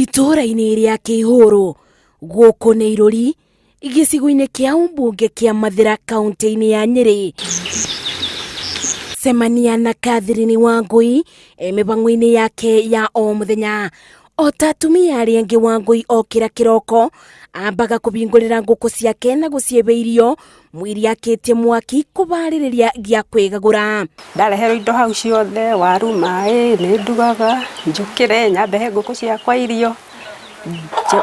Itũũra-inĩ rĩa Kĩihũrũ gũkũ nĩ Irũri gĩcigo-inĩ kĩa ũmbunge kĩa Mathĩra kaunti-inĩ ya Nyĩrĩ. Cemania na Catherine Wangũi e mĩhang'o-inĩ yake ya o mũthenya. O ta atumia arĩa angĩ Wangũi okĩra kĩroko ambaga kũhingũrĩra ngũkũ ciake na gũciĩbe irio mwĩrĩ akĩtie mwaki kũbarĩrĩria gĩa kwĩgagũra. Ndareherwo indo hau ciothe, waru, maĩ, nĩ ndugaga, njũkĩre nyambe he ngũkũ ciakwa irio,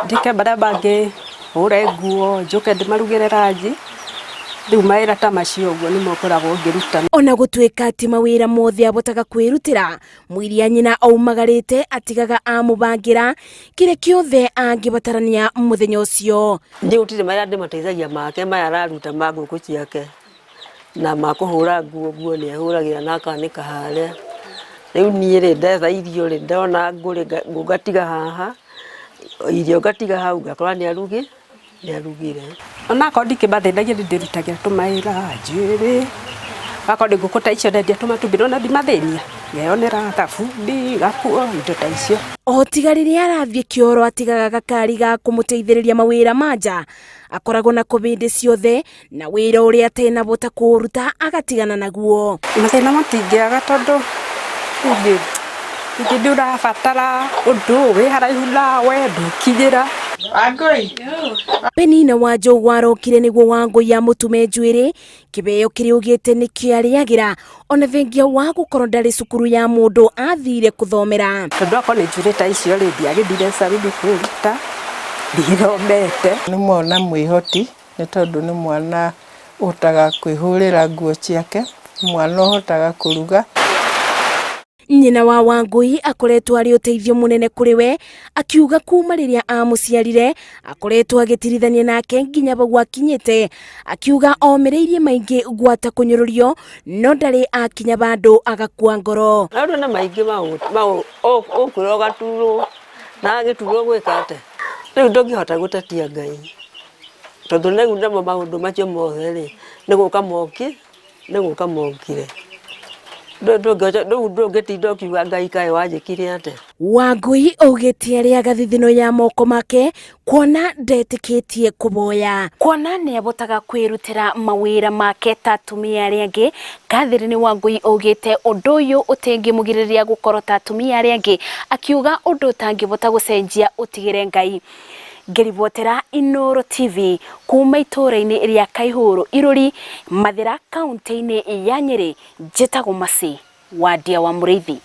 njĩke marĩa mangĩ, hũre nguo, njũke ndĩmarugĩre ranji, rĩu mawĩra ta macio ũguo nĩmo ngoragwo ngĩruta. Ona gũtuĩka ti mawĩra mothe abotaga kwĩrutĩra, Mũiria nyina aumagarĩte atigaga amũbangĩra kĩrĩa kĩothe angĩbatarania mũthenya ũcio. Niĩ gũtirĩ mawĩra ndĩmateithagia make maya araruta ma ngũkũ ciake na ma kũhũra nguo, nguo nĩ ehũragĩra na akanĩka harĩa. Rĩu niĩ rĩ, ndetha irio rĩ, ndona ngũ rĩ, ngũ ngatiga haha, irio ngatiga hau ngakora nĩ arugĩ. Nĩarugire. Onakorwo ndikĩmathĩnagia nĩ ndĩrutagĩra tũmawĩra, njuĩrĩ, akorwo nĩ ngũkũ ta icio ndendia tũmatumbĩ nĩwona ndimathĩnia, ngeyonera thabuni, gakuo, indo ta icio. O tiga rĩrĩa arathiĩ kĩoro atigaga gakari ga kũmũteithĩrĩria mawĩra ma nja, akoragwo nako hĩndĩ ciothe na wĩra ũrĩa atenabota kũũruta agatigana naguo. Mathĩna matingĩaga tondũ rĩngĩ rĩngĩ nĩ ũrabatara ũndũ wĩ haraihu nawe ndũkinyĩra. Wangũi. Penina Wanjũgu arokire nĩguo Wangũi amũtume njuĩrĩ, kĩheo kĩrĩa augĩte nĩkĩo arĩagĩra ona thengia wa gũkorwo ndarĩ cukuru ya mũndũ athire kũthomera. Tondũ akorwo nĩ njuĩrĩ ta icio rĩ, ndiagĩthire caruni kwĩruta, ndigĩthomete. Nĩ mwana mwĩhoti nĩ tondũ nĩ mwana ũhotaga kwĩhũrĩra nguo ciake, nĩ mwana ũhotaga kũruga. Nyina wa Wangũi akoretwo arĩ ũteithio mũnene kũrĩ we, akiuga kuma rĩrĩa amũciarire akoretwo agĩtirithania nake nginya bau akinyĩte, akiuga omĩrĩirie maingĩ gwata kũnyũrũrio no ndarĩ akinya bandũ agakua ngoro. Maũndũ nĩ maingĩ ũkwĩrwo ũgaturwo na agĩturwo gwĩka atĩa? Rĩu ndũngĩhota gũtetia Ngai. Tondũ rĩu namo maũndũ macio mothe rĩ, nĩ gũka moki, nĩ gũka mokire. Rĩu ndũngĩtinda ũkiuga Ngai kaĩ wanjĩkire atĩa. Wangũi augĩte arĩaga thithino ya moko make kuona ndetĩkĩtie kũboya. Kuona nĩabotaga kwĩrutĩra mawĩra make ta atumia arĩa angĩ, Catherine Wangũi augĩte ũndũ ũyũ ũtĩngĩmũgirĩrĩria gũkorwo ta atumia arĩa angĩ, akiuga ũndũ ũtangĩbota gũcenjia ũtigĩre Ngai. Ngĩribotera Inooro TV kuma itũũra-inĩ rĩa Kaihũrũ, Irũri, Mathĩra, kaunti-inĩ ya Nyĩrĩ, njĩtagwo Mercy Wandia wa Mũrĩithi.